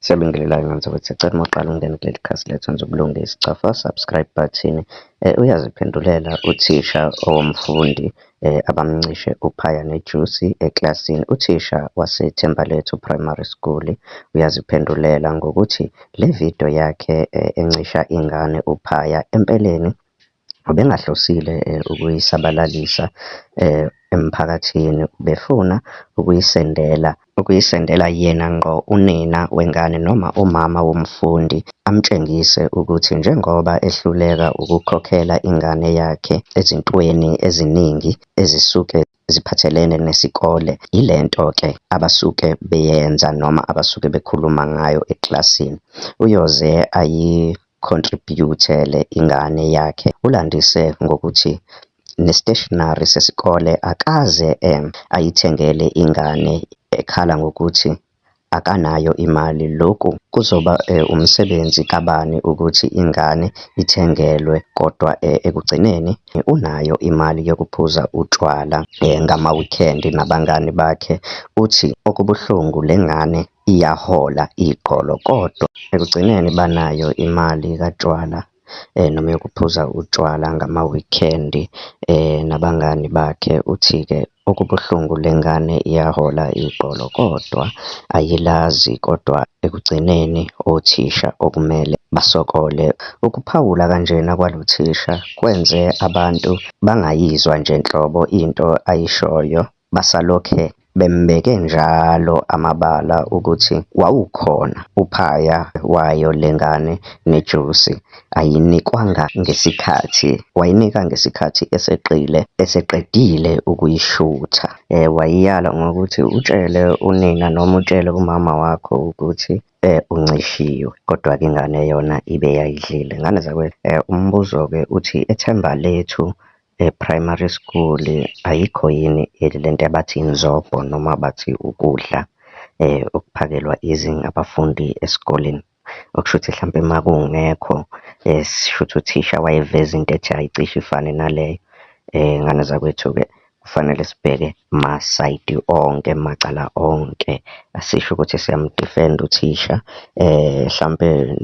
Siyabingelela ukuthi sicela uma uqala ukungena kuleli khasi lethu wenze ubulungisa, cofa subscribe button. Uyaziphendulela uthisha owomfundi abamncishe uphaya nejusi eklasini. Uthisha waseThembalethu Primary School, uyaziphendulela ngokuthi le vidiyo yakhe encisha ingane uphaya, empeleni ubengahlosile ukuyisabalalisa emphakathini, ubefuna ukuyisendela, ukuyisendela yena ngqo unina wengane noma umama womfundi, amtshengise ukuthi njengoba ehluleka ukukhokhela ingane yakhe ezintweni eziningi ezisuke ziphathelene nesikole, ilento-ke abasuke beyenza noma abasuke bekhuluma ngayo eklasini. Uyoze ayi-contribute-ele ingane yakhe. Ulandise ngokuthi ne-stationery sesikole akaze ayithengele ingane, ekhala ngokuthi akanayo imali. Lokhu kuzoba umsebenzi kabani ukuthi ingane ithengelwe, kodwa ekugcineni unayo imali yokuphuza utshwala ngama-weekend nabangani bakhe. Uthi okubuhlungu le ngane iyahola igqolo, kodwa ekugcineni banayo imali katshwala noma yokuphuza utshwala ngama-weekend nabangani bakhe. Uthi-ke okubuhlungu le ngane iyahola igqolo kodwa ayilazi, kodwa ekugcineni othisha okumele basokole. Ukuphawula kanjena kwalo thisha kwenze abantu bangayizwa nje nhlobo into ayishoyo, basalokhe bembeke njalo amabala ukuthi wawukhona uphaya wayo le ngane nejusi, ayinikwanga ngesikhathi, wayinika ngesikhathi eseqile, eseqedile ukuyishutha. Wayiyala ngokuthi utshele unina noma utshele umama wakho ukuthi uncishiwe, kodwa-ke ingane yona ibe yayidlile. Ngane zakwethu, umbuzo-ke uthi eThembalethu Primary School, ayikho yini lento abathi inzobho noma bathi ukudla okuphakelwa abafundi esikoleni? Okusho ukuthi hlampe uma kungekho shuthi uthisha wayeveza into ethi ayicishe ifane naleyo. Ngane zakwethu-ke kufanele sibheke masayidi onke, macala onke, asisho ukuthi siyamdifenda uthisha hlampe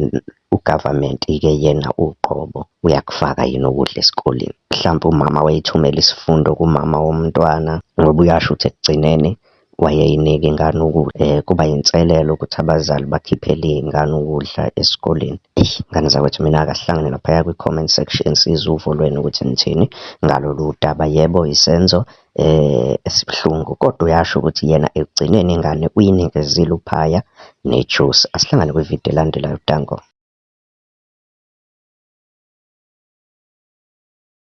u-government-ke yena uqobo uyakufaka yini ukudla esikoleni. Mhlampe umama wayethumela isifundo kumama womntwana, ngoba uyasho ukuthi ekugcineni wayeyinika ingane ukudla. Kuba yinselelo ukuthi abazali bakhiphele iy'ngane ukudla esikoleni. Eyi, ngane zakwethu mina-ke asihlangane laphaya kwi-comment section, sizwe uvo lwenu ukuthi nithini ngalolu daba. Yebo, isenzo esibuhlungu, kodwa uyasho ukuthi yena ekugcineni ingane uyinikezile uphaya nejusi. Asihlangane kwividiyo elandelayo, danko.